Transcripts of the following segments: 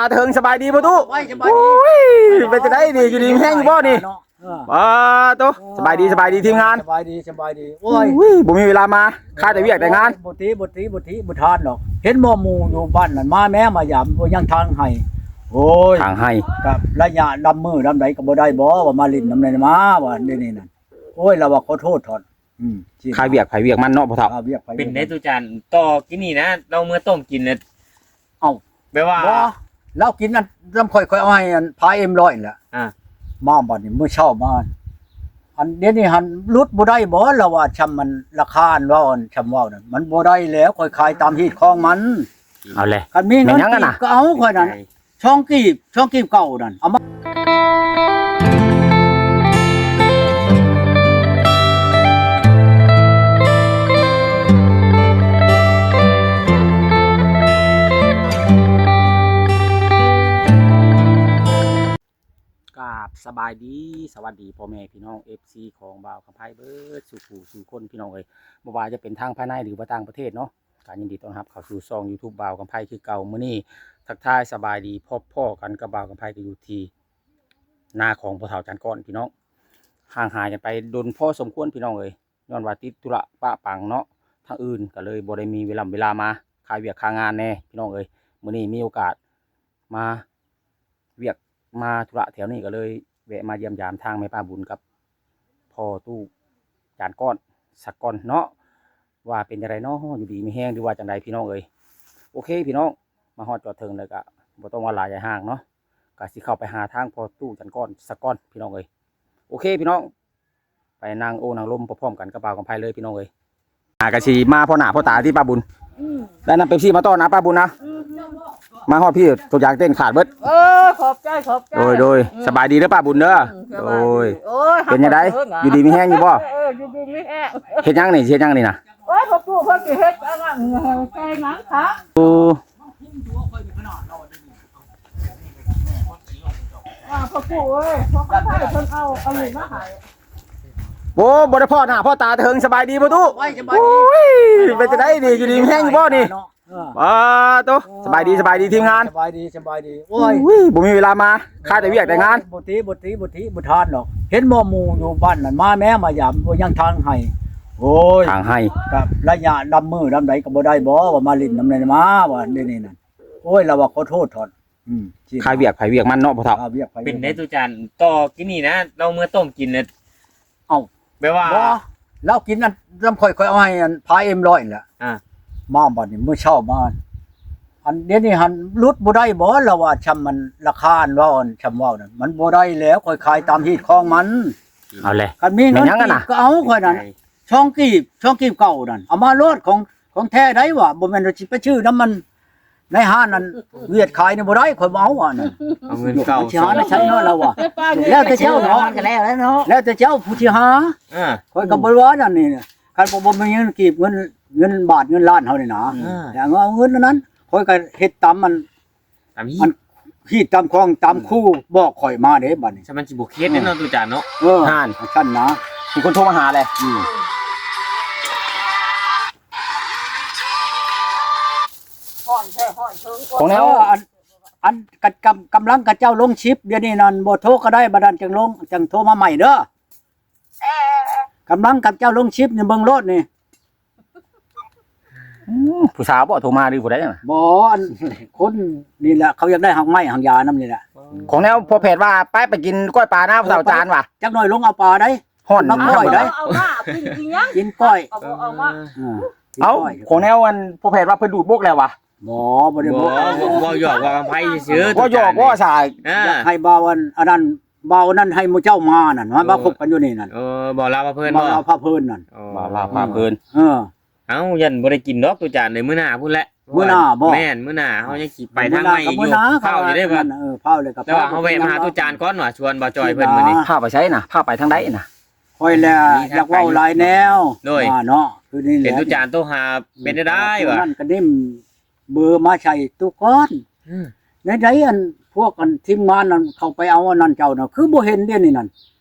ອາ ເຖິງ ສະບາຍດີພໍ່ຕູ້? ໂອ້ຍ ສະບາຍດີ. ໂອ້ຍ ເປັນຈັ່ງໃດນີ້? ຢູ່ດີມີແຮງຢູ່ບໍ່ນີ້? ເອີ ປາໂຕ ໂອ້ຍ ສະບາຍດີ ສະບາຍດີທີມງານ. ສະບາຍດີ ສະບາຍດີ. ໂອ້ຍ ໂອ້ຍ ບໍ່ມີເວລາມາ ຄາແຕ່ວຽກແຕ່ງານ. ບໍ່ຕິ ບໍ່ຕິ ບໍ່ຕິ ບໍ່ທານດອກ. ເຫັນບໍ່ໝູ່ຢູ່ບ້ານນັ້ນ ມາແມ້ມາຢາມ ບໍ່ຍັງທາງໃຫ້. ໂອ້ຍ ທາງໃຫ້ ກໍໄລຍະລຳມື້ລຳໃດກໍບໍ່ໄດ້ບໍ່ ວ່າມາຫຼິ້ນນຳແດ່ມາ ວ່າແນວນີ້ນັ້ນ. ໂອ້ຍ ລາວວ່າຂໍໂທດເທາະ. ອືມ ຄາວຽກໃຜວຽກມັນເນາະພໍ່ເຖົ້າ. ຄາວຽກໃຜວຽກມັນ. ເປັນໄດ ຕູ້ຈານ ຕໍ່ກິນນີ້ນະ ລາວເມືອຕົ້ມກິນເລີຍ. ເອົ້າ ແບບວ່າ ບໍ່ ລາວກິນອັນນຳຂ້ອຍ ຂ້ອຍເອົາໃຫ້ອັນພາເອັມຮ້ອຍນີ້ແຫຼະ. ອ່າ ມາບັດນີ້ມື້ເຊົ້າມາ ອັນດຽວນີ້ຫັ້ນຫຼຸດບໍ່ໄດ້ບໍ່ ລາວວ່າຊ່ຳມັນລາຄາອັນເວົ້າ ອັນຊ່ຳເວົ້ານັ້ນ ມັນບໍ່ໄດ້ແລ້ວ ຂ້ອຍຂາຍຕາມຮີດຄອງມັນ. ເອົາແຫຼະ ຄັນມີເງິນ ແມ່ນຫຍັງຫັ້ນນະ ກີບກໍເອົາຂ້ອຍນັ້ນ. ສອງກີບ ສອງກີບເກົ່ານັ້ນ ເອົາມາ. ກາບສະບາຍດີ ສະຫວັດດີພໍ່ແມ່ພີ່ນ້ອງ ເອັຟຊີ ຂອງບ່າວຄຳໄພເບິດສູ່ຜູ້ສູ່ຄົນ ພີ່ນ້ອງເອີຍ, ບໍ່ວ່າຈະເປັນທາງພາຍໃນ ຫຼືວ່າຕ່າງປະເທດເນາະ. ກະຍິນດີຕ້ອນຮັບເຂົ້າສູ່ຊ່ອງຢູທູບບ່າວຄຳໄພຄືເກົ່າ. ມື້ນີ້ທັກທາຍສະບາຍດີ ພົບພໍ້ກັນກັບບ່າວຄຳໄພ ກໍຢູ່ທີ່ນາຂອງພໍ່ເຖົ້າຈານກ້ອນ ພີ່ນ້ອງ. ຫ່າງຫາຍກັນໄປດົນພໍສົມຄວນ ພີ່ນ້ອງເອີຍ, ຍ້ອນວ່າຕິດທຸລະປະປັງເນາະ ທາງອື່ນ ກໍເລີຍບໍ່ໄດ້ມີເວລາ ເວລາມາຄາວຽກຄາງານແດ່ ພີ່ນ້ອງເອີຍ. ມື້ນີ້ມີໂອກາດມາວຽກ ມາທຸລະແຖວນີ້ ກໍເລີຍແວະມາຢ້ຽມຢາມທາງແມ່ປ້າບຸນກັບພໍ່ຕູ້ຈານກ້ອນ ສາກ່ອນເນາະ ວ່າເປັນຈັ່ງໃດເນາະ ຢູ່ດີມີແຮງ ຫຼືວ່າຈັ່ງໃດ ພີ່ນ້ອງເອີຍ. ໂອເຄ ພີ່ນ້ອງ ມາຮອດຈອດເຖິງແລ້ວ ກໍບໍ່ຕ້ອງວ່າຫຼາຍຢ່າຫ່າງເນາະ, ກໍຊິເຂົ້າໄປຫາທາງພໍ່ຕູ້ຈັນກ້ອນສາກ່ອນ ພີ່ນ້ອງເອີຍ. ໂອເຄ ພີ່ນ້ອງ ໄປນັ່ງໂອ້ນັ່ງລົມພ້ອມໆກັນກັບບ່າວຄຳໄພເລີຍ ພີ່ນ້ອງເອີຍ. ອ່າ ກໍຊິມາພໍ້ໜ້າພໍ້ຕາຕິປ້າບຸນ. ອືມ ໄດ້ນຳເປັບຊີມາຕ້ອນນະປ້າບຸນນະ. ອືມ ມາຮອດພີ້ ທຸກຢ່າງເຕັ້ນຂາດເບິດ. ເອີ ຂອບໃຈ ຂອບໃຈ. ໂດຍ ໂດຍ. ອືມ ສະບາຍດີເດີປ້າບຸນເດີ. ອືມ ໂດຍ. ສະບາຍດີ. ໂອ້ຍ ເປັນຈັ່ງໃດ? ຢູ່ດີມີແຮງຢູ່ບໍ່? ເອີ ຢູ່ດີມີແຮງ. ເຮັດຫຍັງນີ້? ເຮັດຫຍັງນີ້ນະ? ໂອ້ຍ ພໍ່ປູ່ເພິ່ນຊິເຮັດອັນນັ້ນໃສ່ໜັງຂາ. ໂອ້ ອ່າ ພໍ່ປູ່ເອີຍ ພໍ່ຂ້າໄພເພິ່ນເອົາອັນນີ້ມາໃຫ້. ໂອ້ ບໍ່ໄດ້ພໍ້ໜ້າພໍ້ຕາເຖິງ. ສະບາຍດີພໍ່ຕູ້? ໂອ້ຍ ສະບາຍດີ. ໂອ້ຍ ເປັນຈັ່ງໃດນີ້? ຢູ່ດີມີແຮງຢູ່ບໍ່ນີ້? ເນາະ ເອີ ປາໂຕ ໂອ້ຍ ສະບາຍດີ ສະບາຍດີທີມງານ. ສະບາຍດີ ສະບາຍດີ. ໂອ້ຍ ໂອ້ຍ ບໍ່ມີເວລາມາ ຄາແຕ່ວຽກແຕ່ງານ. ບໍ່ຕິ ບໍ່ຕິ ບໍ່ຕິ ບໍ່ທານດອກ. ເຫັນບໍ່ໝູ່ຢູ່ບ້ານນັ້ນ ມາແມ້ມາຢາມ ບໍ່ຍັງທາງໃຫ້. ໂອ້ຍ ທາງໃຫ້ ກໍໄລຍະລຳມື້ລຳໃດກໍບໍ່ໄດ້ບໍ່ ວ່າມາຫຼິ້ນນຳແດ່ມາ ວ່າແນວນີ້ນັ້ນ. ໂອ້ຍ ລາວວ່າຂໍໂທດເທາະ. ອືມ ຄາວຽກໃຜວຽກມັນເນາະພໍ່ເຖົ້າ. ຄາວຽກໃຜວຽກມັນ. ເປັນໄດ ຕູ້ຈານ ຕໍ່ກິນນີ້ນະ ລາວເມືອຕົ້ມກິນເລີຍ. ເອົ້າ ແບບວ່າ ບໍ່ ລາວກິນອັນນຳຂ້ອຍ ຂ້ອຍເອົາໃຫ້ອັນພາເອັມຮ້ອຍນີ້ແຫຼະ. ອ່າ ມາບັດນີ້ມື້ເຊົ້າມາ ອັນດຽວນີ້ຫັ້ນຫຼຸດບໍ່ໄດ້ບໍ່ ລາວວ່າຊ່ຳມັນລາຄາອັນເວົ້າ ອັນຊ່ຳເວົ້ານັ້ນ ມັນບໍ່ໄດ້ແລ້ວ ຂ້ອຍຂາຍຕາມຮີດຄອງມັນ. ເອົາແຫຼະ ຄັນມີເງິນ ແມ່ນຫຍັງຫັ້ນນະ ກີບກໍເອົາຂ້ອຍນັ້ນ. ສອງກີບ ສອງກີບເກົ່ານັ້ນ ເອົາມາໂລດ ຂອງ ຂອງແທ້ໃດວະ ບໍ່ແມ່ນວ່າຊິໄປຊື້ນຳມັນໃນຮ້ານນັ້ນ ຫວຽດຂາຍນີ້ບໍ່ໄດ້ ຂ້ອຍບໍ່ເອົາອັນນັ້ນ. ເອົາເງິນເກົ່າ ຊິຫາໄດ້ໃສເນາະລາວວ່າ. ແລ້ວແຕ່ເຈົ້າເນາະ ກໍແລ້ວແລ້ວເນາະ ແລ້ວແຕ່ເຈົ້າຜູ້ຊິຫາ. ເອີ ຂ້ອຍກໍບໍ່ວ່ານັ້ນນີ້ ຄັນບໍ່ ບໍ່ມີເງິນກີບ ເງິນ ເງິນບາດ ເງິນລ້ານເຮົານີ້ນະ. ເອີ ແລ້ວເອົາເງິນອັນນັ້ນ ຂ້ອຍກໍເຮັດຕາມມັນ ຕາມຮີດ ອັນຮີດຕາມຄອງຕາມ ອືມ ຄູບອກຂ້ອຍມາເດ້ບັດນີ້. ຊັ້ນມັນຊິບໍ່ເຄັດເດ້ເນາະ ອືມ ຕູ້ຈານເນາະ. ເອີ ຫັ້ນ ຊັ້ນນະ ມີຄົນໂທມາຫາແຫຼະ. ອືມ ຂອງແນວ ເອີ ອັນ ອັນກະ ກຳ ກຳລັງຂະເຈົ້າລົງຄລິບ ດຽວນີ້ນັ້ນ ບໍ່ໂທກໍໄດ້ ບັດນັ້ນຈັ່ງລົງ ຈັ່ງໂທມາໃໝ່ເດີ. ກຳລັງຂະເຈົ້າລົງຄລິບນີ້ ເບິ່ງໂລດນີ້. ອືມ ຜູ້ສາວບໍ່ໂທມາ ຫຼືຜູ້ໃດນະ? ບໍ່ ອັນຄົນນີ້ແຫຼະ ເຂົາຢາກໄດ້ຮາກໄມ້ຮາກຢານຳນີ້ແຫຼະ. ຂອງແນວພໍ່ແພດວ່າ ໄປ ໄປກິນກ້ອຍປານະ ເອີ ສາວຈານວ່າ ຈັກໜ້ອຍລົງເອົາປາໄດ້. ຮ້ອນ ເອົາກ້ອຍໄດ້ ເອົາມາກິນ ກິນຫຍັງ? ກິນກ້ອຍ. ເອົາ ເອົາມາ. ເອົາ ຂອງແນວອັນພໍ່ແພດວ່າເພິ່ນດູດບົກແລ້ວວະ? ບໍ່ ບໍ່ໄດ້ບໍ່ ບໍ່ ເວົ້າຫຍອກວ່າຄຳໄພຊື່ໆ ເວົ້າຫຍອກ ເວົ້າສາຍ ອ່າ ຢາກໃຫ້ບ່າວອັນ ອັນນັ້ນ ບ່າວນັ້ນໃຫ້ໝູ່ເຈົ້າມານັ້ນ ມາ ເອີ ມາພົບກັນຢູ່ນີ້ນັ້ນ. ເອີ ບ່າວລາວພາເພີນ ບ່າວລາວພາເພີນນັ້ນ. ອໍ ບ່າວລາວພາເພີນ. ເອີ ເອົ້າ ຢ້ານບໍ່ໄດ້ກິນດອກ ຕູ້ຈານ ໃນມື້ໜ້າພຸ້ນແຫຼະ. ມື້ໜ້າບໍ່? ແມ່ນ ມື້ໜ້າເຮົາຍັງຊິໄປທາງໃໝ່ຢູ່. ມື້ໜ້າກໍມື້ໜ້າ ຟ້າວຢູ່ເດ້ ເອີ ຟ້າວເລີຍກໍ ແຕ່ວ່າເຮົາແວະມາຫາຕູ້ຈານກ່ອນວ່າ ຊວນບ່າວຈອຍເພິ່ນມື້ນີ້. ພາໄປໃສນະ? ພາໄປທາງໃດນະ? ຂ້ອຍແຫຼະ ຢາກເວົ້າຫຼາຍແນວ. ໂດຍ ວ່າເນາະ ຄືນີ້ແຫຼະ ເຫັນຕູ້ຈານໂທຫາ ເປັນໄດ້ໄດ້ວ່າ ນັ້ນກໍເດ້ມ ເບີມາໃສ່ຕູ້ກ່ອນ. ອືມ ໃນໃດ ອັນພວກອັນທີມງານນັ້ນ ເຂົາໄປເອົາອັນນັ້ນເຈົ້ານະ ຄືບໍ່ເຫັນດຽວນີ້ນັ້ນ.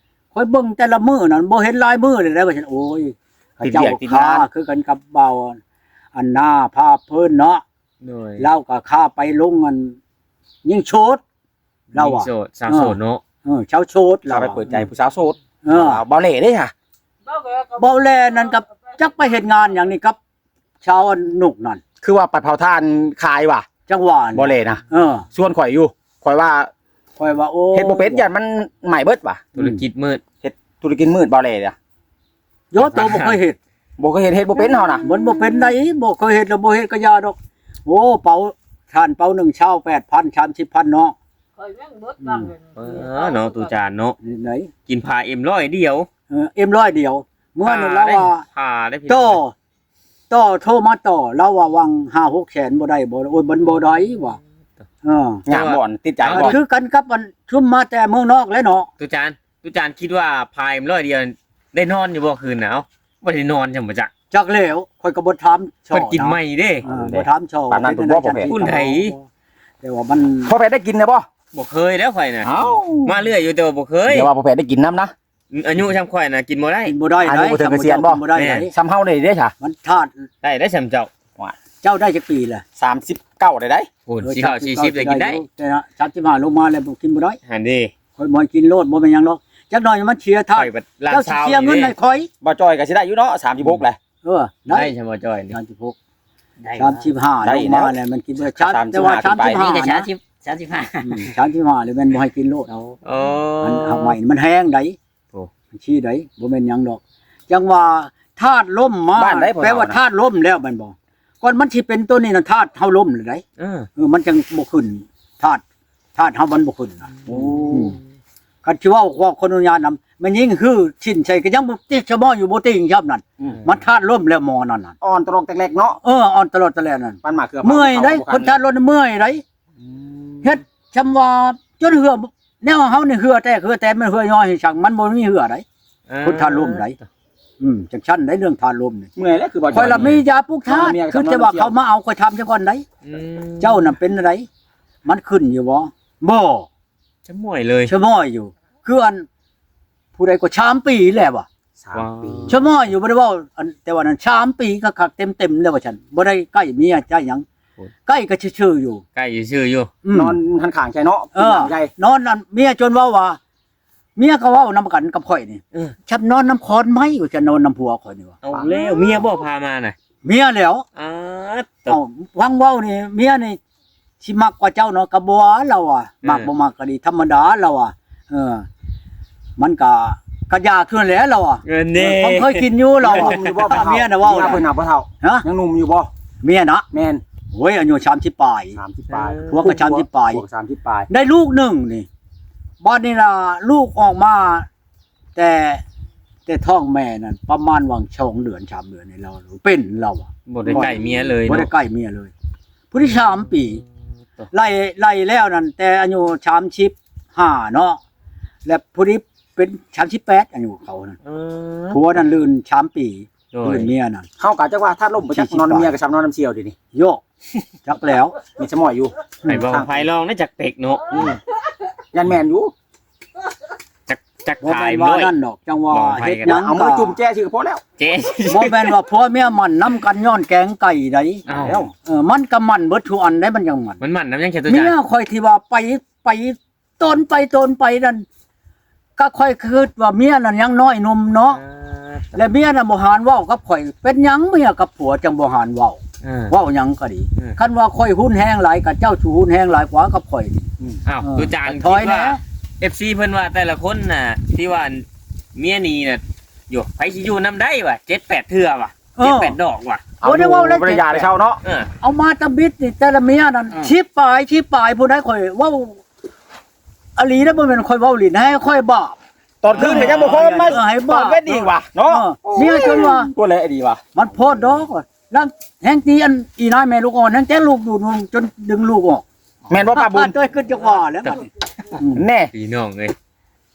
ຂ້ອຍເບິ່ງແຕ່ລະມື້ນັ້ນ ບໍ່ເຫັນຫຼາຍມື້ເລີຍໄດ໋ວ່າຊັ້ນ. ໂອ້ຍ ເຂົາເຈົ້າຄາຄືກັນກັບບ່າວອັນນາພາເພີນເນາະ. ໂດຍ ລາວກໍຄາໄປລົງອັນ ຍິງໂສດ ລາວວ່າ ຍິງໂສດ ສາວໂສດເນາະ ເອີ ຊາວໂສດ ລາວ ລາວໄປເປີດໃຈຜູ້ສາວໂສດ ເອີ ລາວ ເບົາແຫຼເດ້ຫະ ເບົາແຫຼນັ້ນກັບຈັກໄປເຮັດງານຫຍັງນີ້ກັບຊາວອະນຸກນັ້ນ ຄືວ່າໄປເຜົາຖ່ານຂາຍຫວາ ຈັງຫວະ ເບົາແຫຼນະ ເອີ ຊວນຂ້ອຍຢູ່ ຂ້ອຍວ່າ ຂ້ອຍວ່າ ໂອ້ ເຮັດບໍ່ເປັນ ຢ້ານມັນໄໝ້ເບິດຫວາ ທຸລະກິດມືດ ເຮັດທຸລະກິດມືດເບົາແຫຼນະ ໂຍ ໂຕບໍ່ເຄີຍເຮັດ ບໍ່ເຄີຍເຮັດ ເຮັດບໍ່ເປັນເຮົານະ ມັນບໍ່ເປັນໃດ ບໍ່ເຄີຍເຮັດແລ້ວບໍ່ເຮັດກໍຢ່າດອກ ໂອ້ ເປົາ ທ່ານເປົາໜຶ່ງ ຊາວແປດພັນ ສາມສິບພັນເນາະ ຂ້ອຍຍັງເບິດບາງເງິນ ເອີ ເນາະ ຕູ້ຈານເນາະ ນີ້ໃດ ກິນຜ້າເອັມຮ້ອຍດຽວ ເອີ ເອັມຮ້ອຍດຽວ ເມື່ອນັ້ນລາວວ່າ ຜ້າເດ້ ຜ້າເດ້ພີ່ນ້ອງ ຕໍ່ ຕໍ່ ໂທມາຕໍ່ ລາວວ່າຫວັງຫ້າຫົກແສນບໍ່ໄດ້ບໍ່ ໂອ້ຍ ມັນບໍ່ໄດ້ວ່າ ເອີ ຍາກບໍ່ ຕິດໃຈບໍ່ ຄືກັນກັບອັນຊຸມມາແຕ່ເມືອງນອກແຫຼະເນາະ ຕູ້ຈານ ຕູ້ຈານຄິດວ່າພາຍຮ້ອຍດຽວໄດ້ນອນຢູ່ບໍ່ຄືນນະ ເອົ້າ ບໍ່ໄດ້ນອນຊັ້ນບໍ່ຈັກ ຈັກແລ້ວ ຂ້ອຍກໍບໍ່ຖາມຊໍ ເພິ່ນກິນໃໝ່ເດ້ ເອີ ບໍ່ຖາມຊໍ ປານນັ້ນເພິ່ນບໍ່ພໍແພດ ພຸ້ນໃດ ແຕ່ວ່າມັນ ພໍແພດໄດ້ກິນນະບໍ່ ບໍ່ເຄີຍແລ້ວຂ້ອຍນະ ເອົ້າ ມາເລື້ອຍຢູ່ແຕ່ວ່າບໍ່ເຄີຍ ແຕ່ວ່າພໍແພດໄດ້ກິນນຳນະ ອາຍຸຊ່ຳຂ້ອຍນະກິນບໍ່ໄດ້ ກິນບໍ່ໄດ້ ອາຍຸບໍ່ເຖິງກະສຽນບໍ່ ກິນບໍ່ໄດ້ ສ່ຳເຮົານີ້ເດ້ຊະ ມັນທາດ ໄດ້ໄດ້ຊ່ຳເຈົ້າ ເຈົ້າໄດ້ຈັກປີລະ ສາມສິບເກົ້າໄດ້ໄດ໋ ໂອ້ ເອີ ຊິເຂົ້າສີ່ສິບໄດ້ກິນໄດ້ ແຕ່ສາມສິບຫ້າລົງມາແລ້ວບໍ່ກິນບໍ່ໄດ້ ຫັ້ນເດ້ ຂ້ອຍບໍ່ໃຫ້ກິນໂລດ ບໍ່ແມ່ນຫຍັງດອກ ຈັກໜ້ອຍມັນເສຍທາດ ຂ້ອຍບັດລ້ານຊາວ ເຈົ້າຊິເສຍເງິນໃຫ້ຂ້ອຍ ບໍ່ຈ່ອຍກໍຊິໄດ້ຢູ່ເນາະ ສາມສິບຫົກແຫຼະ ເອີ ໄດ້ ໄດ້ຊະບໍ່ຈ່ອຍນີ້ ສາມສິບຫົກ ສາມສິບຫ້າ ໄດ້ ລົງມາແລ້ວມັນກິນບໍ່ໄດ້ ແຕ່ວ່າສາມສິບຫ້າ ສາມສິບຫ້າ ນີ້ກໍສາມສິບ ສາມສິບຫ້າ ອືມ ສາມສິບຫ້າ ແລ້ວແມ່ນບໍ່ໃຫ້ກິນໂລດ ໂອ້ ມັນເອົາໃໝ່ ມັນແຮງໃດ ໂອ້ ມັນຊີ້ໃດ ບໍ່ແມ່ນຫຍັງດອກ ຈັ່ງວ່າທາດລົມມາ ແປວ່າທາດລົມແລ້ວແມ່ນບໍ່ ກ່ອນມັນຊິເປັນໂຕນີ້ນະ ທາດເຮົາລົມແລ້ວໃດ ເອີ ເອີ ມັນຈັ່ງບໍ່ຂຶ້ນ ທາດ ທາດເຮົາມັນບໍ່ຂຶ້ນນະ ໂອ້ ອືມ ຄັນຊິເວົ້າຂໍອະນຸຍາດນຳ ແມ່ຍິງຮືຊິ້ນໃສ່ກໍຍັງບໍ່ຕິດສະໝໍຢູ່ ບໍ່ຕິງຊ້ຳນັ້ນ ອືມ ມັນທາດລົມແລ້ວໝໍນັ້ນນະ ອ່ອນຕະຫຼອກແຕກເລັກເນາະ ເອີ ອ່ອນຕະຫຼອກແຕກເລັກນັ້ນ ປານໝາກເຂືອ ເມື່ອຍໃດ ເຂົາບໍ່ທັນ ຄົນທາດລົມເມື່ອຍໃດ ອືມ ເຮັດຊ່ຳວ່າຈົນເຫື່ອ ແນວເຮົານີ້ເຫື່ອແຕກເຫື່ອແຕນ ມັນເຫື່ອຍ້ອຍໃຫ້ຊ່າງ ມັນບໍ່ມີເຫື່ອໃດ ເອີ ຄົນທາດລົມໃດ ອືມ ຈັ່ງຊັ້ນໃດ ເລື່ອງທາດລົມນີ້ ເມື່ອຍແລ້ວຄືວ່າ ຂ້ອຍລະມີຢາປຸກທາດ ຄືແຕ່ວ່າເຂົາມາເອົາ ຂ້ອຍຖາມຊະກ່ອນໃດ ອືມ ເຈົ້ານະເປັນໃດ ມັນຂຶ້ນຢູ່ບໍ່ ບໍ່ ສະໝອຍເລີຍ ສະໝອຍຢູ່ ຄືອັນ ຜູ້ໃດກໍສາມປີແລ້ວວ່າ ສາມປີ ສະໝອຍຢູ່ ບໍ່ໄດ້ເວົ້າ ອັນ ແຕ່ວ່ານັ້ນສາມປີຄັກໆເຕັມໆແລ້ວວ່າຊັ້ນ ບໍ່ໄດ້ໃກ້ເມຍໃກ້ຫຍັງ ໂອ້ຍ ໃກ້ກໍຊື່ໆຢູ່ ໃກ້ຊື່ໆຢູ່ ອືມ ນອນຫັນຂ້າງໃສ່ເນາະ ເອີ ນອນນັ້ນ ເມຍຈົນເວົ້າວ່າ ເມຍກໍເວົ້ານຳກັນກັບຂ້ອຍນີ້ ເອີ ຊັບນອນນຳຂອນໄມ້ ວ່າຊັ້ນ ນອນນຳຜົວຂ້ອຍນີ້ວ່າ ເອົາແລ້ວ ເມຍບໍ່ພາມານະ ເມຍແລ້ວ ອາ ເອົາ ຟັງເວົ້ານີ້ ເມຍນີ້ ຊິມັກກວ່າເຈົ້າເນາະ ກໍບໍ່ວ່າລາວວ່າ ເອີ ມັກບໍ່ມັກກໍດີ ທຳມະດາລາວວ່າ ເອີ ມັນກໍ ກະຢາຄືແຫຼະລາວວ່າ ເອີ ເອີ ເນາະ ເອີ ເຄີຍກິນຢູ່ລາວວ່າ ຍັງໜຸ່ມຢູ່ບໍ່ ເມຍນະເວົ້າ ເມຍນະ ເມຍນະ ຍັງໜຸ່ມຢູ່ບໍ່ ເມຍນະ ແມ່ນ ໂອ້ຍ ອາຍຸສາມສິບປາຍ ສາມສິບປາຍ ເອີ ຜົວກໍສາມສິບປາຍ ຜົວກໍສາມສິບປາຍ ໄດ້ລູກໜຶ່ງນີ້ ບາດນີ້ລະລູກອອກມາ ແຕ່ ແຕ່ທ້ອງແມ່ນັ້ນປະມານຫວ່າງສອງເດືອນສາມເດືອນນີ້ລາວເປັນລາວ ບໍ່ໄດ້ໃກ້ເມຍເລີຍ ບໍ່ໄດ້ໃກ້ເມຍເລີຍ ຜູ້ທີ່ສາມປີ ເອີ ໄລ່ ໄລ່ແລ້ວນັ້ນ ແຕ່ອາຍຸສາມສິບຫ້າເນາະ ແລະຜູ້ທີ່ເປັນສາມສິບແປດ ອາຍຸເຂົານັ້ນ ເອີ ຜົວນັ້ນລື່ນສາມປີ ໂດຍ ລື່ນເມຍນັ້ນ ເຮົາກໍຈັກວ່າທາດລົມບໍ່ຈັກ ສີ່ສິບ ນອນນຳເມຍກໍຊ້ຳນອນນຳສ່ຽວດຽວນີ້ ໂຍ ຈັກແລ້ວ ມີສະໝອຍຢູ່ ໃຜເວົ້າໃຜລອງໄດ້ຈັກເປັກເນາະ ອືມ ຢ້ານແມ່ນຢູ່ ຈັກ ຈັກ ບໍ່ແມ່ນວ່ານັ້ນດອກ ຈັ່ງວ່າເຮັດຫຍັງ ເອົາມືຈຸ່ມແຈ້ຊື່ກໍພໍແລ້ວ ແຈ້ ບໍ່ແມ່ນວ່າຜົວເມຍໝັ້ນນຳກັນຍ້ອນແກງໄກ່ໃດ ອ້າວ ເອີ ມັນກໍໝັ້ນເບິດທຸກອັນໃດ ມັນຍັງໝັ້ນ ມັນໝັ້ນນຳຫຍັງ ເມຍຂ້ອຍທີ່ວ່າໄປ ໄປ ໂຕນໄປໂຕນໄປນັ້ນ ກໍຂ້ອຍຄິດວ່າເມຍນັ້ນຍັງນ້ອຍໜຸ່ມເນາະ ອ່າ ແລະເມຍນັ້ນບໍ່ຫານເວົ້າກັບຂ້ອຍ ເປັນຫຍັງເມຍກັບຜົວຈັ່ງບໍ່ຫານເວົ້າ ອ່າ ເວົ້າຫຍັງກໍດີ ອ່າ ຄັນວ່າຂ້ອຍຮຸນແຮງຫຼາຍ ກໍເຈົ້າຊິຮຸນແຮງຫຼາຍກວ່າກັບຂ້ອຍນີ້ ອືມ ອ້າວ ເອີ ຕູຈານ ຖອຍແດ່ ຄິດວ່າ ເອັຟຊີ ເພິ່ນວ່າແຕ່ລະຄົນນະ ທີ່ວ່າເມຍໜີນະ ໂຢ ໃຜຊິຢູ່ນຳໄດ້ວະ ເຈັດແປດເທື່ອວະ ເອີ ເຈັດແປດດອກວ່ະ ບໍ່ໄດ້ເວົ້າແລ້ວ ບໍ່ໄດ້ຢາໄດ້ເຊົາເນາະ ເອີ ເອົາມາຕະບິດນີ້ ແຕ່ລະເມຍນັ້ນ ອ່າ ສິບປາຍ ສິບປາຍ ຜູ້ໃດຂ້ອຍເວົ້າ ອີ່ຫຼີເດ້ ບໍ່ແມ່ນຂ້ອຍເວົ້າຫຼິ້ນ ໃຫ້ຂ້ອຍບາບ ຕອນຄືນກໍຍັງບໍ່ພໍ ມາ ເອີ ໃຫ້ບາບ ຕອນເວັນອີກວ່ະເນາະ ເອີ ເມຍຈົນວ່າ ບໍ່ແລະດີວ່ະ ມັນໂພດດອກວ່ະ ແລ້ວແຮ່ງຕີອັນອີນາຍແມ່ລູກອ່ອນ ແຮ່ງແຕ່ລູກດູດນົມຈົນດຶງລູກອອກ ແມ່ນບໍ່ປ້າບຸນ? ໂດຍ ຄືຈັກວ່າແລ້ວບັດນີ້ ອືມ ແນ່ ພີ່ນ້ອງເອີຍ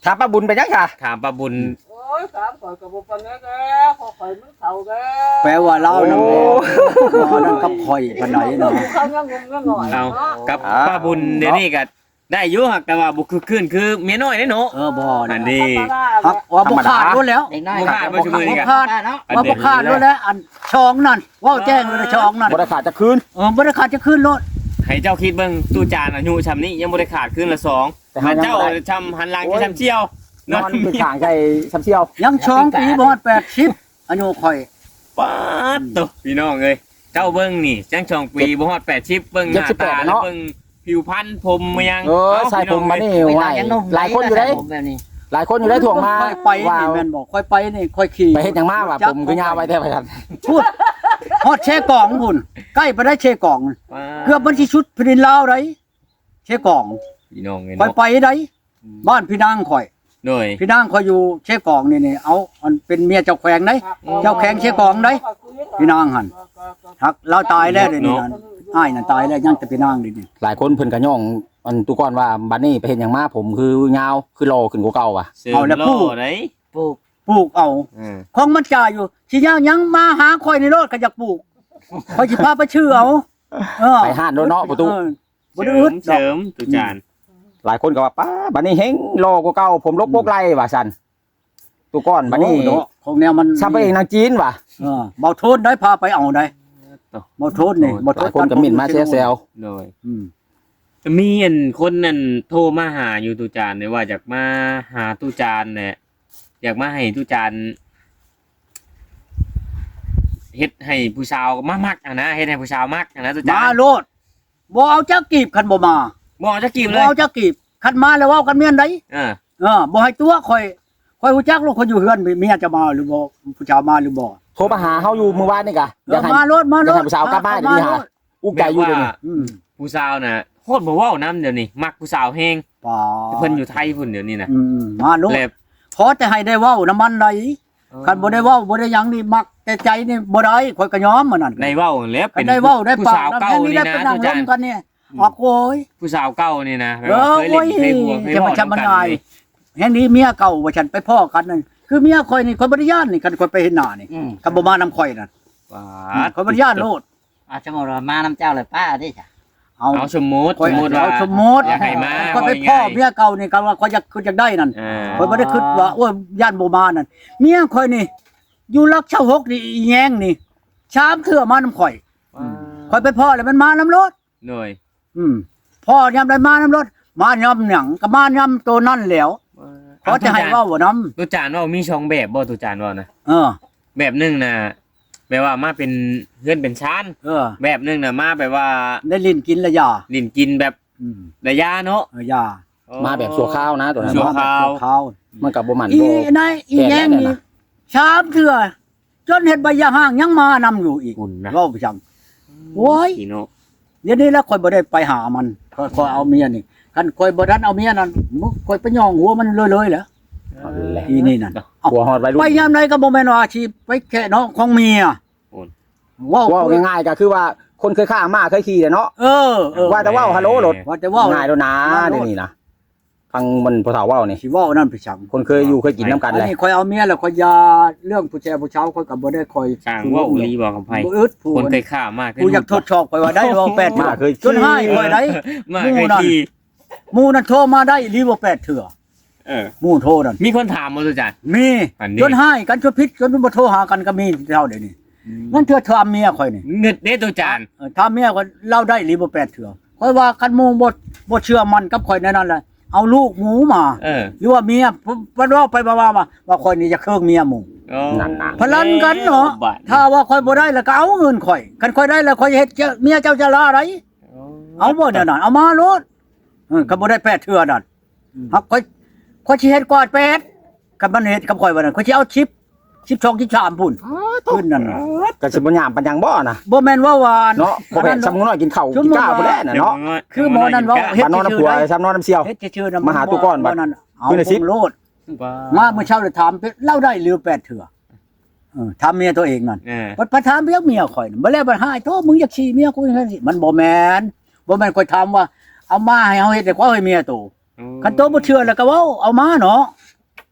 ຖາມປ້າບຸນໄປຫຍັງຊະ? ຖາມປ້າບຸນ ໂອ້ຍ ຖາມຂ້ອຍກໍບໍ່ປານໃດແລ້ວ ເພາະຂ້ອຍມັນເຖົ້າແລ້ວ ແປວ່າລາວນຳ ໂອ້ ບໍ່ນັ້ນກັບຂ້ອຍປານໃດເນາະ ເຂົາຍັງໜຸ່ມຍັງນ້ອຍ ເອົາ ເນາະ ກັບ ອ່າ ປ້າບຸນດຽວນີ້ກໍໄດ້ຢູ່ ຫາກແຕ່ວ່າບໍ່ຄຶກຄື້ນຄືເມຍນ້ອຍເດ້ເນາະ ເອີ ບໍ່ ອັນນີ້ ຫາກວ່າບໍ່ຂາດໂລດແລ້ວ ເດັກນ້ອຍ ບໍ່ຂາດບໍ່ຊຸມື້ນີ້ກໍ ບໍ່ຂາດ ວ່າບໍ່ຂາດໂລດແລ້ວ ອັນສອງນັ້ນ ເວົ້າແຈ້ງໂລດ ສອງນັ້ນ ບໍ່ໄດ້ຂາດຈັກຄືນ ເອີ ບໍ່ໄດ້ຂາດຈັກຄືນໂລດ ໃຫ້ເຈົ້າຄິດເບິ່ງ ຕູ້ຈານອາຍຸຊ່ຳນີ້ ຍັງບໍ່ໄດ້ຂາດຄືນລະສອງ ແຕ່ເຮົາຍັງບໍ່ໄດ້ ເຈົ້າຊ່ຳຫັນຫຼັງ ໂອ້ຍ ຊ່ຳສ່ຽວ ນອນ ນອນ ໄປຂ້າງໃສ່ຊ່ຳສ່ຽວ ຍັງສອງປີບໍ່ຮອດແປດສິບ ອາຍຸຂ້ອຍ. ປາດໂຕ ພີ່ນ້ອງເອີຍ ເຈົ້າເບິ່ງນີ້ ຍັງສອງປີ ເຈັດ ບໍ່ຮອດແປດສິບ ເບິ່ງໜ້າຕາ ເຈັດສິບແປດ ແລະ ເນາະ ເບິ່ງຜິວພັນ ຜົມມາຫຍັງ ເອີ ເອົ້າ ສາຍຜົມ ພີ່ນ້ອງ ບັດນີ້ ເອີຍ ໂອ້ຍ ຫຼາຍຄົນຢູ່ເດ້ ແບບນີ້ ຫຼາຍຄົນຢູ່ໄດ້ ທ່ວງມາ ຂ້ອຍໄປ ວ່າ ນີ້ແມ່ນບໍ່? ຂ້ອຍໄປນີ້ ຂ້ອຍຂີ່ ໄປເຮັດຫຍັງມາວະ? ຜົມຄືຍາວໄວແທ້ ວ່າຊັ້ນ. ພຸ້ນ ຮອດເຊກອງພຸ້ນ ໃກ້ປານໃດເຊກອງ ວ້າ ເກືອບມັນຊິສຸດແຜ່ນດິນລາວໃດ ເຊກອງ ພີ່ນ້ອງເອີຍ ຂ້ອຍ ເນາະ ໄປໃດ ອືມ ບ້ານພີ່ນາງຂ້ອຍ ໂດຍ ພີ່ນາງຂ້ອຍຢູ່ເຊກອງນີ້ ນີ້ ເອົາ ອັນເປັນເມຍເຈົ້າແຂວງໃດ ອືມ ເຈົ້າແຂວງເຊກອງໃດ ພີ່ນາງຫັ້ນ ຮັກລາວຕາຍແລ້ວ ເນາະ ດຽວນີ້ນັ້ນ ອ້າຍນັ້ນຕາຍແລ້ວ ຍັງແຕ່ພີ່ນາງດຽວນີ້. ຫຼາຍຄົນເພິ່ນກໍຍ້ອງ ອັນ ຕູ້ກ່ອນວ່າ ບັດນີ້ໄປເຮັດຫຍັງມາ ຜົມຄືຍາວ ຄືຫຼໍ່ຂຶ້ນກວ່າເກົ່າວະ? ເສີມ ເອົາແລ້ວ ຫຼໍ່ ປູກ ໄດ໋ ປູກ ປູກເອົາ ເອີ ຂອງມັນຈ່າຍຢູ່ ຊິຍາກຫຍັງ ມາຫາຂ້ອຍນີ້ໂລດ ຂ້ອຍຢາກປູກ ຂ້ອຍຊິພາໄປຊື້ເອົາ ເອີ ໄປຮ້ານໂລດເນາະ ປະຕູ ເອີ ບໍ່ໄດ້ອຶດດອກ ເສີມ ເສີມ ຕູ້ຈານ ອືມ ຫຼາຍຄົນກໍວ່າ ປ້າ ບັດນີ້ແຮງຫຼໍ່ກວ່າເກົ່າ ຜົມລົກ ອືມ ປົກໄລ່ວ່າຊັ້ນ ຕູ້ກ່ອນ ບັດນີ້ ໂອ້ ເນາະ ຂອງແນວມັນ ຊ່ຳໄປເອງນາງຈີນວ່າ ເອີ ເບົາໂທນໄດ້ພາໄປເອົາໄດ້ ເບົາໂທນນີ້ ໂອ້ ເບົາໂທນ ຫຼາຍຄົນກໍເມັ້ນມາແຊວໆ ໂດຍ ອືມ ມີອັນຄົນນັ້ນໂທມາຫາຢູ່ ຕູ້ຈານ ໄດ້ວ່າຢາກມາຫາຕູ້ຈານແຫຼະ ຢາກມາໃຫ້ຕູ້ຈານ ເຮັດໃຫ້ຜູ້ສາວມາມັກຫັ້ນນະ ເຮັດໃຫ້ຜູ້ສາວມັກຫັ້ນນະ ຕູ້ຈານ ມາໂລດ ບໍ່ເອົາຈັກກີບ ຄັນບໍ່ມາ ບໍ່ເອົາຈັກກີບເລີຍ ບໍ່ເອົາຈັກກີບ ຄັນມາແລ້ວເວົ້າກັນແມ່ນໃດ ເອີ ເອີ ບໍ່ໃຫ້ຕົວະຂ້ອຍ ຂ້ອຍຮູ້ຈັກໂລດ ຂ້ອຍຢູ່ເຮືອນ ເມຍຈະມາຫຼືບໍ່ ຜູ້ສາວມາຫຼືບໍ່ ໂທມາຫາເຮົາຢູ່ມື້ວານນີ້ກະ ເອີ ຢາກໃຫ້ ມາໂລດ ມາໂລດ ຢາກໃຫ້ຜູ້ສາວກັບມາ ມາ ດຽວນີ້ຫາ ອຸກໃຈຢູ່ດຽວນີ້ ອືມ ຜູ້ສາວນະ ໂຄດບໍ່ເວົ້ານຳດຽວນີ້ ມັກຜູ້ສາວແຮງ ປາດ ເພິ່ນຢູ່ໄທພຸ້ນດຽວນີ້ນະ ອືມ ມາໂລດ ແລະ ຂໍແຕ່ໃຫ້ໄດ້ເວົ້ານຳມັນໄດ໋ ເອີ ຄັນບໍ່ໄດ້ເວົ້າບໍ່ໄດ້ຫຍັງນີ້ ມັກແຕ່ໃຈນີ້ບໍ່ໄດ້ ຂ້ອຍກໍຍອມອັນນັ້ນ ໄດ້ເວົ້າແລ້ວ ຄັນໄດ້ເວົ້າໄດ້ປາກນຳ ເປັນຜູ້ສາວເກົ່ານີ້ນະ ເຮົາມີໄດ້ໄປນັ່ງລົມກັນນີ້ ອືມ ອອກໂອ້ຍ ຜູ້ສາວເກົ່ານີ້ນະ ແບບວ່າ ເອີ ເຄີຍຫຼິ້ນ ໂອ້ຍ ເຄີຍຫົວ ເຄີຍເວົ້ານຳກັນນີ້ ແຮງດີເມຍເກົ່າວ່າຊັ້ນ ໄປພໍ້ກັນນັ້ນ ຄືເມຍຂ້ອຍນີ້ ຂ້ອຍບໍ່ໄດ້ຢ້ານນີ້ ຄັນຂ້ອຍໄປເຫັນໜ້ານີ້ ອືມ ຄັນບໍ່ມານຳຂ້ອຍນັ້ນ ປາດ ຂ້ອຍບໍ່ໄດ້ຢ້ານໂລດ ອາ ສົມມຸດວ່າມານຳເຈົ້າແລ້ວປ້າເດ້ຈ້ະ ເອົາ ເອົາສົມມຸດ ຂ້ອຍ ສົມມຸດວ່າ ເອົາສົມມຸດ ຢາກໃຫ້ມາ ຂ້ອຍໄປພໍ້ເມຍເກົ່ານີ້ ຄຳວ່າຂ້ອຍຢາກ ຄືຢາກໄດ້ນັ້ນ ອ່າ ຂ້ອຍບໍ່ໄດ້ຄິດວ່າ ໂອ້ຍ ຢ້ານບໍ່ມານັ້ນ ເມຍຂ້ອຍນີ້ ຢູ່ຫຼັກຊາວຫົກນີ້ ອີແຍງນີ້ ສາມເທື່ອມານຳຂ້ອຍ ອືມ ຂ້ອຍໄປພໍ້ແລ້ວມັນມານຳໂລດ ໂດຍ ອືມ ພໍ້ຍາມໃດມານຳໂລດ ມາຍາມຫຍັງ ກໍມາຍາມໂຕນັ້ນແຫຼ້ວ ເອີ ຂໍແຕ່ໃຫ້ເວົ້ານຳ ຕູ້ຈານເວົ້າມີສອງແບບບໍ່ ຕູ້ຈານເວົ້ານະ ເອີ ແບບໜຶ່ງນະ ແບບວ່າມາເປັນເຮືອນເປັນຊານ ເອີ ແບບໜຶ່ງນະ ມາແບບວ່າໄດ້ຫຼິ້ນກິນລະຢາ ຫຼິ້ນກິນແບບ ອືມ ລະຢາເນາະ ເອີ ຢາ ອໍ ມາແບບຊົ່ວຄາວນະ ໂຕນັ້ນ ຊົ່ວຄາວ ມາແບບຊົ່ວຄາວ ມັນກໍບໍ່ໝັ້ນ ອີ ບໍ່ ນາຍ ອີແຍງນີ້ ສາມເທື່ອ ຈົນເຮັດໃບຢ່າຮ້າງຍັງມານຳຢູ່ອີກ ເວົ້າໄປຈັ່ງ ໂອ້ຍ ດຽວນີ້ລະຂ້ອຍບໍ່ໄດ້ໄປຫາມັນ ຂ້ອຍ ຂ້ອຍເອົາເມຍນີ້ ຄັນຂ້ອຍບໍ່ທັນເອົາເມຍນັ້ນ ໂອ້ ຂ້ອຍໄປຍ່ອງຫົວມັນເລີຍໆແຫຼະ ເອົາແຫຼະ ອີນີ້ນັ້ນ ເອົາ ໄປຍາມໃດກໍບໍ່ແມ່ນວ່າຊິໄປແຄະນ້ອງຂອງເມຍ ໂອ້ ເວົ້າ ເວົ້າງ່າຍໆກໍຄືວ່າຄົນເຄີຍຂ້າມາເຄີຍຂີ່ແຫຼະເນາະ ເອີ ເອີ ວ່າແຕ່ເວົ້າຮາໂຫຼໂລດ ວ່າແຕ່ເວົ້າງ່າຍໂລດນາ ດຽວນີ້ນະ ຟັງມັນຜູ້ເຖົ້າເວົ້ານີ້ ຊິເວົ້ານັ້ນໄປສັງ ຄົນເຄີຍຢູ່ເຄີຍກິນນຳກັນແຫຼະ ອັນນີ້ຂ້ອຍເອົາເມຍແລ້ວ ຂ້ອຍຢ່າເລື່ອງຜູ້ແຊຜູ້ເຊົາ ຂ້ອຍກໍບໍ່ໄດ້ຄ່ອຍ ຊ່າງເວົ້າອີ່ຫຼີບໍ່ຄຳໄພ ບໍ່ອຶດ ຄົນເຄີຍຂ້າມາ ຜູ້ຢາກທົດສອບຂ້ອຍວ່າໄດ້ເວົ້າແປດເທື່ອ ຈົນຮ້າຍຂ້ອຍໄດ້ ໝູ່ນັ້ນ ໝູ່ນັ້ນໂທມາໄດ້ອີ່ຫຼີບໍ່ແປດເທື່ອ ເອີ ໝູ່ໂທນັ້ນ ມີຄົນຖາມບໍ່ ຕູ້ຈານ? ມີ ຈົນຮ້າຍກັນ ຈົນຜິດ ຈົນບໍ່ໂທຫາກັນກໍມີເທົ່າດຽວນີ້ ອືມ ນັ້ນເທື່ອຖາມເມຍຂ້ອຍນີ້ ງຶດເດ້ ຕູ້ຈານ ເອີ ຖາມເມຍຂ້ອຍ ລາວໄດ້ອີ່ຫຼີບໍ່ແປດເທື່ອ ຂ້ອຍວ່າຄັນໝູ່ບໍ່ ບໍ່ເຊື່ອໝັ້ນກັບຂ້ອຍແນວນັ້ນລະ ເອົາລູກໝູມາ ເອີ ຫຼືວ່າເມຍ ເພິ່ນເວົ້າໄປມາວ່າ ວ່າຂ້ອຍນີ້ຢາກເຄີງເມຍໝູ່ ໂອ້ ນັ້ນນະ ພະລັນກັນເນາະ ເອີ ບາດນີ້ ຖ້າວ່າຂ້ອຍບໍ່ໄດ້ລະກໍເອົາເງິນຂ້ອຍ ຄັນຂ້ອຍໄດ້ລະຂ້ອຍເຮັດເມຍເຈົ້າຈະລາໄດ ເອີ ເອົາບໍ່ແນວນັ້ນ ເອົາມາໂລດ ເອີ ຄັນບໍ່ໄດ້ແປດເທື່ອນັ້ນ ອືມ ຫາກຂ້ອຍ ຂ້ອຍຊິເຮັດກວ່າແປດ ຄັນມັນເຮັດກັບຂ້ອຍວ່ານັ້ນ ຂ້ອຍຊິເອົາສິບ ສິບສອງ ສິບສາມພຸ້ນ ຂຶ້ນນັ້ນນະ ກໍຊິບໍ່ຍາມປານຫຍັງບໍ່ນະ ບໍ່ແມ່ນວ່າວ່າເນາະ ບໍ່ແມ່ນຊ່ຳງູນ້ອຍກິນເຂົ້າກິນກ້າພຸ້ນແຫຼະນະເນາະ ຄືໝໍນັ້ນເວົ້າ ເຮັດນອນນຳຜົວ ຊ່ຳນອນນຳສ່ຽວ ມາຫາຕູ້ກ່ອນບັດ ເອົາຄົງໂລດ ມາມື້ເຊົ້າລະຖາມ ລາວໄດ້ຫຼືແປດເທື່ອ ເອີ ຖາມເມຍໂຕເອງນັ້ນ ເອີ ບັດໄປຖາມພຽງເມຍຂ້ອຍ ບັດແລ້ວບັດຮ້າຍ ໂທ້ ມຶງຢາກຂີ້ເມຍກູ ມັນບໍ່ແມ່ນ ບໍ່ແມ່ນຂ້ອຍຖາມວ່າ ເອົາມາໃຫ້ເຮົາເຮັດໃຫ້ເຂົາໃຫ້ເມຍໂຕ ອືມ ຄັນໂຕບໍ່ເຊື່ອແລ້ວກໍເວົ້າ ເອົາມາເນາະ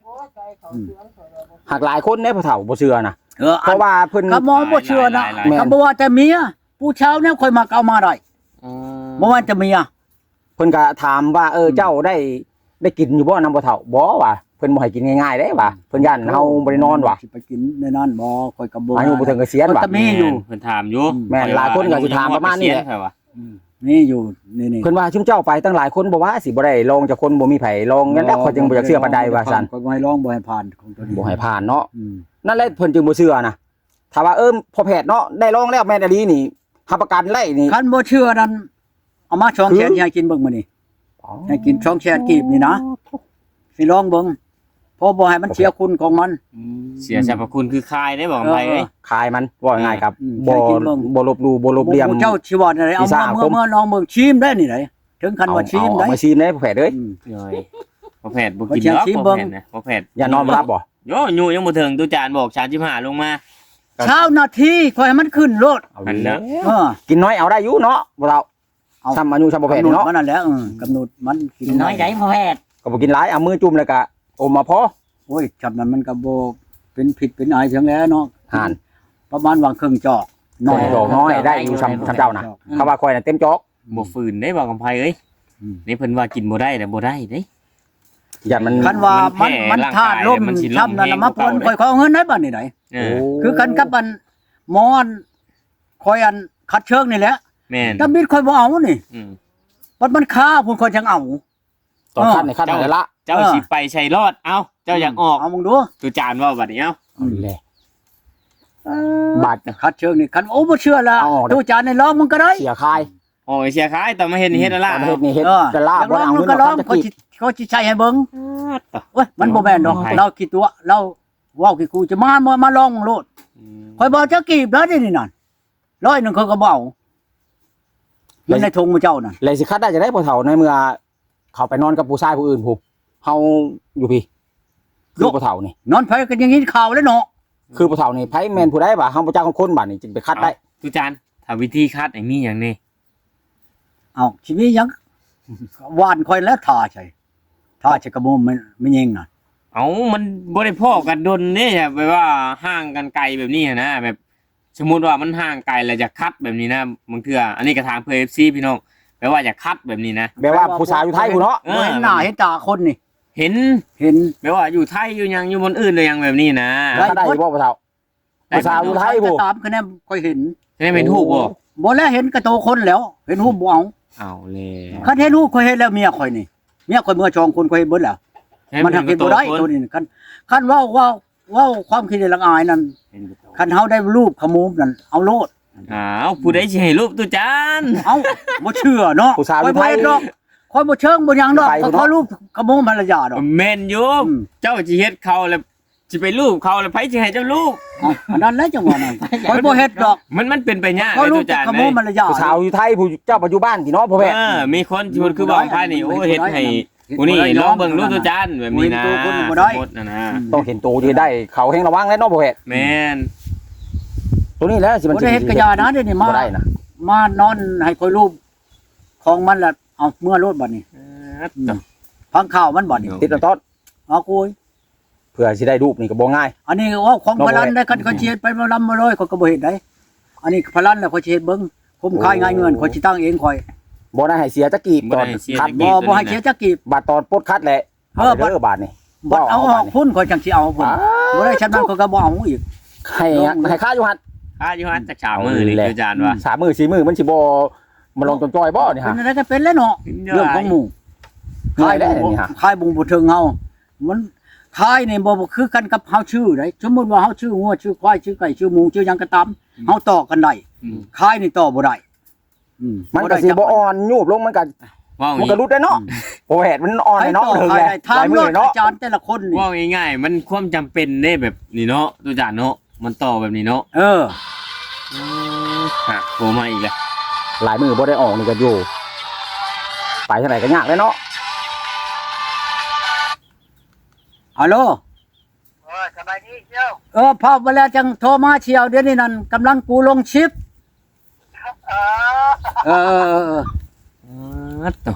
ອືມ ຫາກຫຼາຍຄົນເດ້ ຜູ້ເຖົ້າບໍ່ເຊື່ອນະ ເອີ ເພາະວ່າເພິ່ນ ຄຳວ່າບໍ່ເຊື່ອນະ ແມ່ນ ຄຳບໍ່ວ່າແຕ່ເມຍ ຜູ້ຊາວແນວຂ້ອຍມັກເອົາມາໄດ້ ອືມ ບໍ່ວ່າແຕ່ເມຍ ເພິ່ນກໍຖາມວ່າ ເອີ ອືມ ເຈົ້າໄດ້ ໄດ້ກິນຢູ່ບໍ່ນຳພໍ່ເຖົ້າ? ບໍ່ວ່າ ເພິ່ນບໍ່ໃຫ້ກິນງ່າຍໆເດ້ວ່າ ອືມ ເພິ່ນຢ້ານເຮົາບໍ່ໄດ້ນອນວ່າ ຊິໄປກິນໃນນັ້ນບໍ່? ຂ້ອຍກໍບໍ່ ອາຍຸບໍ່ເຖິງກະສຽນວ່າ ກໍມີຢູ່ ແມ່ນ ເພິ່ນຖາມຢູ່ ແມ່ນ ຫຼາຍຄົນກໍຊິຖາມປະມານນີ້ແຫຼະ ຂ້ອຍວ່າ ອືມ ມີຢູ່ນີ້ໆ ເພິ່ນວ່າຊຸມເຈົ້າໄປຕັ້ງຫຼາຍຄົນ ບໍ່ວ່າຊິບໍ່ໄດ້ລອງຈັກຄົນ ບໍ່ມີໃຜລອງ ນັ້ນແຫຼະ ຂ້ອຍຈຶ່ງບໍ່ຢາກເຊື່ອປານໃດວ່າຊັ້ນ. ຂ້ອຍບໍ່ໃຫ້ລອງ ບໍ່ໃຫ້ຜ່ານຂອງຕົວນີ້ ບໍ່ໃຫ້ຜ່ານເນາະ. ອືມ ນັ້ນແຫຼະ ເພິ່ນຈຶ່ງບໍ່ເຊື່ອນະ. ຖ້າວ່າ ເອີ ພໍ່ແພດເນາະ ໄດ້ລອງແລ້ວແມ່ນອີ່ຫຼີນີ້ ຮັບປະກັນໄດ້ນີ້. ຄັນບໍ່ເຊື່ອນັ້ນ ເອົາມາສອງແສນ ຄື ຊິໃຫ້ກິນເບິ່ງມື້ນີ້. ອໍ ໃຫ້ກິນສອງແສນກີບນີ້ນະ ຊິລອງເບິ່ງ ເພາະບໍ່ໃຫ້ມັນເສຍຄຸນຂອງມັນ. ອືມ ເສຍສັບພະຄຸນຄືຄາຍເດ້ ບໍ່ຄຳໄພເອີຍ. ຄາຍມັນ ເວົ້າງ່າຍໆ ອືມ ກັບ ອືມ ບໍ່ ໃຫ້ກິນເບິ່ງ ບໍ່ລົບຫຼູ່ ບໍ່ລົບຫຼຽມ ບໍ່ຮູ້ເຈົ້າຊິວ່າແນວໃດ. ເອົາມາ ເອົາມາລອງເບິ່ງ ຊີມໄດ້ນີ້ໄດ໋ ເຖິງຂັ້ນວ່າຊີມໄດ໋ ເອົາມາຊີມໄດ້ ພໍ່ແພດເອີຍ. ອືມ ໂດຍ ພໍ່ແພດບໍ່ກິນດອກ ພໍ່ແພດນະ ພໍ່ແພດ ຢ້ານນອນບໍ່ຫຼັບບໍ່? ໂຍ ຢູ່ຍັງບໍ່ເຖິງ ຕູ້ຈານບອກສາມສິບຫ້າລົງມາ ຊາວນາທີ ຂ້ອຍໃຫ້ມັນຂຶ້ນໂລດ. ເອົາ ຫັ້ນນະ ເອີ ກິນໜ້ອຍເອົາໄດ້ຢູ່ເນາະ ບໍ່ເຖົ້າ. ເອົາ ສ່ຳອາຍຸສ່ຳພໍ່ແພດນີ້ເນາະ ກຳນົດມັນແຫຼະ ເອີ ກຳນົດມັນ ກິນໜ້ອຍໄດ໋ພໍ່ແພດ ກໍບໍ່ກິນຫຼາຍ ເອົາມືຈຸ່ມແລ້ວກະອົມເອົາພໍ. ໂອ້ຍ ສ່ຳນັ້ນມັນກໍບໍ່ເປັນພິດເປັນໄອຫຍັງແລ້ວເນາະ ຫັ້ນ ປະມານວ່າເຄິ່ງຈອກ ໜ້ອຍ ເຄິ່ງຈອກນ້ອຍໄດ້ຢູ່ ສ່ຳ ສ່ຳເຈົ້ານະ. ອືມ ຄຳວ່າຂ້ອຍນະເຕັມຈອກ ບໍ່ຝືນເດ້ ບໍ່ຄຳໄພເອີຍ. ອືມ ນີ້ເພິ່ນວ່າກິນບໍ່ໄດ້ແລ້ວບໍ່ໄດ້ເດ້ ຢ້ານມັນ ຄັນວ່າມັນ ມັນ ມັນທາດລົມ ມັນຊິລົມ ສ່ຳນັ້ນນະ ແຮງ ມາປ່ອນ ກວ່າເກົ່າ ຂ້ອຍຂໍເງິນໄດ້ບັດນີ້ໄດ໋. ເອີ ເອີ ຄືກັນກັບອັນ ໝໍອັນ ຂ້ອຍອັນຄັດເຊີງນີ້ແຫຼະ ແມ່ນ ຕຳບິດຂ້ອຍບໍ່ເອົານີ້. ອືມ ບັດມັນຄາພຸ້ນຂ້ອຍຈັ່ງເອົາ ຕອນຄັດນີ້ຄັດໃຫ້ລະ ເຈົ້າ ເອີ ຊິໄປໃສລອດ ເອົ້າ ເຈົ້າຢາກອອກ ອືມ ເອົາເບິ່ງດູ ຕູ້ຈານເວົ້າບັດນີ້ ເອົ້າ ເອົາແຫຼະ ບາດຄັດເຊີງນີ້ ຄັນ ໂອ້ ບໍ່ເຊື່ອລະ ຕູ້ຈານນີ້ລອງເບິ່ງກໍໄດ້ ເສຍຄາຍ ໂອ້ຍ ເສຍຄາຍ ຕອນມາເຮັດນີ້ເຮັດລະ ຕອນມາເຮັດນີ້ເຮັດລະ ບໍ່ໄດ້ເອົາເງິນ ລອງ ຂ້ອຍຊິໃສ່ໃຫ້ເບິ່ງ. ໂອ້ຍ ມັນບໍ່ແມ່ນດອກ ລາວຂີ້ຕົວະ ລາວເວົ້າຂີ້ຂູ່ ຈະມາ ມາລອງໂລດ. ອືມ ຂ້ອຍບໍ່ເອົາຈັກກີບເດີ ດຽວນີ້ນັ້ນ ຮ້ອຍໜຶ່ງຂ້ອຍກໍບໍ່ເອົາ ເງິນໃນຖົງໝູ່ເຈົ້ານັ້ນ. ແລ້ວຊິຄັດໄດ້ຈັ່ງໃດພໍ່ເຖົ້າ ໃນເມື່ອເຂົາໄປນອນກັບຜູ້ຊາຍຜູ້ອື່ນພຸ້ນ ເຮົາຢູ່ພີ້ ຄື ໂລະ ພໍ່ເຖົ້ານີ້ ນອນໃຜກໍຍັງຍິນຂ່າວແລ້ວເນາະ. ຄືພໍ່ເຖົ້ານີ້ ໃຜແມ່ນຜູ້ໃດ ວ່າເຮົາບໍ່ຈັກຄົນ ບາດນີ້ຈຶ່ງໄປຄັດໄດ້. ເອົ້າ ຕູ້ຈານ ຖ້າວິທີຄັດນີ້ມີຫຍັງແດ່? ເອົ້າ ຊິມີຫຍັງ ຫວ່ານຂ້ອຍແລ້ວ ທ່າໃສ່ ທ່າໃສ່ກະໂມມ ແມ່ນ ແມ່ນຍິງນະ. ເອົ້າ ມັນບໍ່ໄດ້ພໍ້ກັນດົນເດ້ ແບບວ່າຫ່າງກັນໄກແບບນີ້ຫັ້ນນະ ແບບ ສົມມຸດວ່າມັນຫ່າງໄກແລ້ວຢາກຄັດແບບນີ້ນະ ບາງເທື່ອ ອັນນີ້ກໍຖາມເພື່ອເອັຟຊີພີ່ນ້ອງ ແບບວ່າຢາກຄັດແບບນີ້ນະ ແບບວ່າຜູ້ສາວຢູ່ໄທພຸ້ນເນາະ. ເອີ ບໍ່ເຫັນໜ້າເຫັນຕາຄົນນີ້ ເຫັນ ເຫັນ ແບບວ່າຢູ່ໄທຢູ່ຫຍັງ ຢູ່ບ່ອນອື່ນຫຼືຫຍັງແບບນີ້ນະ. ໄດ້ ໄດ້ບໍ່ພໍ່ເຖົ້າ? ໄດ້ ຜູ້ສາວຢູ່ໄທພຸ້ນ ຕາມຄະແນນຂ້ອຍເຫັນ ຄະແນນເຫັນຮູບບໍ່? ບໍ່ແລະ ເຫັນກະໂຕຄົນແລ້ວ ເຫັນຮູບບໍ່ເອົາ. ເອົາແລ້ວ ຄັນເຫັນຮູບຂ້ອຍເຮັດແລ້ວ ເມຍຂ້ອຍນີ້ ເມຍຂ້ອຍເມື່ອສອງຄົນ ຂ້ອຍເຮັດເບິດແລ້ວ. ມັນຫາກເຮັດບໍ່ໄດ້ໂຕນີ້ ຄັນ ຄັນເວົ້າ ເວົ້າ ເວົ້າຄວາມຂີ້ເລກອາຍນັ້ນ ຄັນເຮົາໄດ້ລູບຂະໂມມນັ້ນ ເອົາໂລດ. ອ້າວ ຜູ້ໃດຊິໃຫ້ລູບຕູ້ຈານ? ເອົ້າ ບໍ່ເຊື່ອເນາະ ຜູ້ສາວຢູ່ໄທ ຂ້ອຍບໍ່ເຮັດດອກ ຂ້ອຍບໍ່ເຊີງບໍ່ຫຍັງດອກ ຂ້ອຍລູບຂະໂມມພັນລະຍາດອກ. ແມ່ນຢູ່ ອືມ ເຈົ້າຊິເຮັດເຂົາແລ້ວ ຊິໄປລູບເຂົາ ແລ້ວໃຜຊິໃຫ້ເຈົ້າລູບ? ເອົ້າ ອັນນັ້ນແຫຼະ ຈັ່ງວ່ານັ້ນ ຂ້ອຍບໍ່ເຮັດດອກ ມັນ ມັນເປັນໄປຍາກເລີຍ ຕູ້ຈານເອີຍ. ຜູ້ສາວຢູ່ໄທ ຜູ້ເຈົ້າປັດຈຸບັນທີ່ເນາະ ພໍ່ແພດ ເອີ ມີຄົນທີ່ເພິ່ນຄືບໍ່ໄດ້ ໂອ້ຍ ເຮັດໃຫ້ຜູ້ນີ້ລອງເບິ່ງດູຕູ້ຈານ ແບບນີ້ນະ ບໍ່ເຫັນໂຕຄົນບໍ່ໄດ້ ສົມມຸດນະນະ ອືມ ຕ້ອງເຫັນໂຕຈຶ່ງໄດ້ ເຂົາແຮງລະວັງແລ້ວເນາະ ພໍ່ແພດ. ແມ່ນ ໂຕນີ້ແຫຼະຊິມັນ ບໍ່ໄດ້ເຮັດກະຢ່ານະ ດຽວນີ້ມາ ມານອນໃຫ້ຂ້ອຍລູບຂອງມັນລະ ເອົາເມືອໂລດບັດນີ້. ເອີ ອືມ ຟັງຂ່າວມັນບັດນີ້ ຕິດຕອດ ເອົາໂກຍ ເພື່ອຊິໄດ້ຮູບນີ້ກໍບໍ່ງ່າຍ. ອັນນີ້ເວົ້າຂອງພະລັນໄດ໋ ຄັນຂ້ອຍຊິເຮັດໄປມາລຳມາລອຍ ຂ້ອຍກໍບໍ່ເຮັດໄດ໋. ອັນນີ້ພະລັນແລ້ວ ຂ້ອຍຊິເຮັດເບິ່ງ ຄຸ້ມຄ່າງ່າຍເງິນ ຂ້ອຍຊິຕັ້ງເອງຂ້ອຍ. ບໍ່ໄດ້ໃຫ້ເສຍຈັກກີບຕອນຄັດ ບໍ່ ບໍ່ໃຫ້ເສຍຈັກກີບ ບາດຕອນປົດຄັດແຫຼະ. ເອີ ເອົາເດີບາດນີ້ ບັດເອົາອອກພຸ້ນ ຂ້ອຍຈັ່ງຊິເອົາພຸ້ນ. ບໍ່ໄດ້ຊ່ຳນັ້ນ ຂ້ອຍກໍບໍ່ເອົາອີກ. ໃຫ້ ໃຫ້ຄາຢູ່ຫັ້ນ ຄາຢູ່ຫັ້ນຈັກສາມມື້ນີ້ ອາຈານວ່າ ສາມມື້ສີ່ມື້ ມັນຊິບໍ່ ມາລອງຈ່ອຍໆບໍ່ນີ້ຫາ ເປັນໄດ້ກໍເປັນແລ້ວເນາະ ເລື່ອງຂອງໝູ່ ຂາຍບຸງບໍ່ເຖິງເຮົາ ມັນຂາຍນີ້ບໍ່ ບໍ່ຄືກັນກັບເຮົາຊື້ໄດ໋. ສົມມຸດວ່າເຮົາຊື້ງົວ ຊື້ຄວາຍ ຊື້ໄກ່ ຊື້ໝູ ຊື້ຫຍັງກໍຕາມ ເຮົາຕໍ່ກັນໄດ້ ຂາຍນີ້ຕໍ່ບໍ່ໄດ້. ອືມ ມັນກໍຊິບໍ່ອ່ອນ ຫຍັງບໍ່ໄດ້ ຍູບລົງ ມັນກໍ ເວົ້າ ມັນກໍຫຼຸດໄດ້ເນາະ ອືມ ເພາະວ່າແຮດມັນອ່ອນເນາະ ເຖິງຫຼາຍມື້ເນາະ. ເວົ້າງ່າຍໆ ມັນຄວາມຈຳເປັນເດ້ ແບບນີ້ເນາະ ຕູ້ຈານເນາະ ມັນຕໍ່ແບບນີ້ເນາະ. ເອີ ໂທມາອີກແລ້ວ ຫຼາຍມື້ບໍ່ໄດ້ອອກນີ້ກໍຢູ່ ໄປທາງໃດກໍຍາກແຫຼະເນາະ. ຮັລໂຫຼ ເອີ ສະບາຍດີສ່ຽວ. ເອີ ເຝົ້າໄປແລ້ວຈັ່ງໂທມາສ່ຽວ ດຽວນີ້ນັ້ນກຳລັງກູລົງຊິບ. ເອີ ເອີ ເອີ ເອີ ໂຕ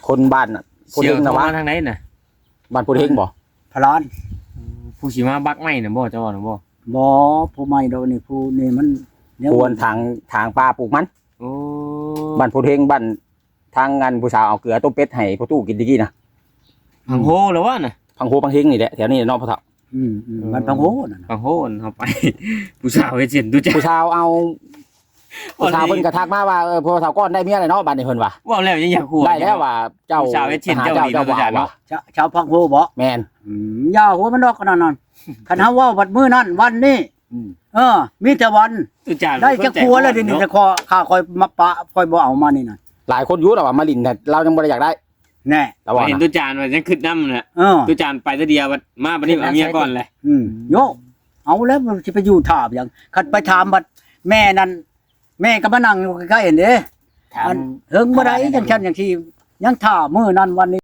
ຄົນບ້ານນະ ໂພເຮັງນະວະ ມາທາງໃດນະ? ບ້ານໂພເຮັງບໍ່? ພະລານ. ອືມ ຜູ້ຊິມາບັກໄມ້ນະບໍ່ ເຈົ້າວ່ານະບໍ່? ບໍ່ ຜູ້ໃໝ່ດອກນີ້ ຜູ້ນີ້ມັນຍັງ ຜູ້ອັນຖາງ ຖາງປ່າປູກມັນ. ໂອ້ ບ້ານໂພເຮັງ ບ້ານ ທາງອັນຜູ້ສາວເອົາເກືອຕົ້ມເປັດໃຫ້ພໍ່ຕູ້ກິນຕະກີ້ນະ. ພັງໂຮລະວະນະ? ພັງໂຮພັງເຮງນີ້ແຫຼະ ແຖວນີ້ເນາະພໍ່ເຖົ້າ. ອືມໆ ເອີ ບ້ານພັງໂຮນັ້ນນະ ພັງໂຮເຮົາໄປ ຜູ້ສາວເຮັດເຊັ່ນ ຮູ້ຈັກ ຜູ້ສາວເອົາ ຜູ້ສາວເພິ່ນກໍທັກມາວ່າ ເອີ ພໍ່ເຖົ້າກ່ອນໄດ້ເມຍແລ້ວເນາະ ບັດນີ້ເພິ່ນວ່າ ເວົ້າແລ້ວຍັງຢາກຫົວ ໄດ້ແລ້ວວ່າ ເຈົ້າ ຜູ້ສາວເຮັດຊິນເຈົ້ານີ້ເນາະ ເຈົ້າບໍ່ເອົາວ່າ ຊາວ ຊາວພັກໂພບໍ່ ແມ່ນ ອືມ ຢ່າຫົວມັນດອກ ອັນນັ້ນນະ ຄັນເຮົາເວົ້າບັດມື້ນັ້ນວັນນີ້ ອືມ ເອີ ມີແຕ່ວັນ ຕຸຈານ ໄດ້ຈັກຜົວແລ້ວ ດຽວນີ້ ເນາະ ແຕ່ຂໍ ຂ້າຂ້ອຍມາປະ ຂ້ອຍບໍ່ເອົາມານີ້ນະ ຫຼາຍຄົນຢູ່ລາວວ່າມາຫຼິ້ນ ແຕ່ລາວຍັງບໍ່ໄດ້ຢາກໄດ້ ແນ່ ລາວວ່າ ເຫັນຕຸຈານວ່າຍັງຄິດນຳນະ ເອີ ຕຸຈານໄປແຕ່ດຽວ ບັດມາບັດນີ້ເອົາເມຍກ່ອນແຫຼະ ອືມ ໂຍ ເອົາແລ້ວຊິໄປຢູ່ຖ້າຫຍັງ ຄັນໄປຖາມບັດແມ່ນັ້ນ ແມ່ກໍມານັ່ງຢູ່ໃກ້ໆ ຫັ້ນເດ້ ຖາມ ອັນ ເຫິງບໍ່ໄດ້ ຖາມ ຈັ່ງຊັ້ນຈັ່ງຊີ້ ຍັງຖ້າມື້ນັ້ນວັນນີ້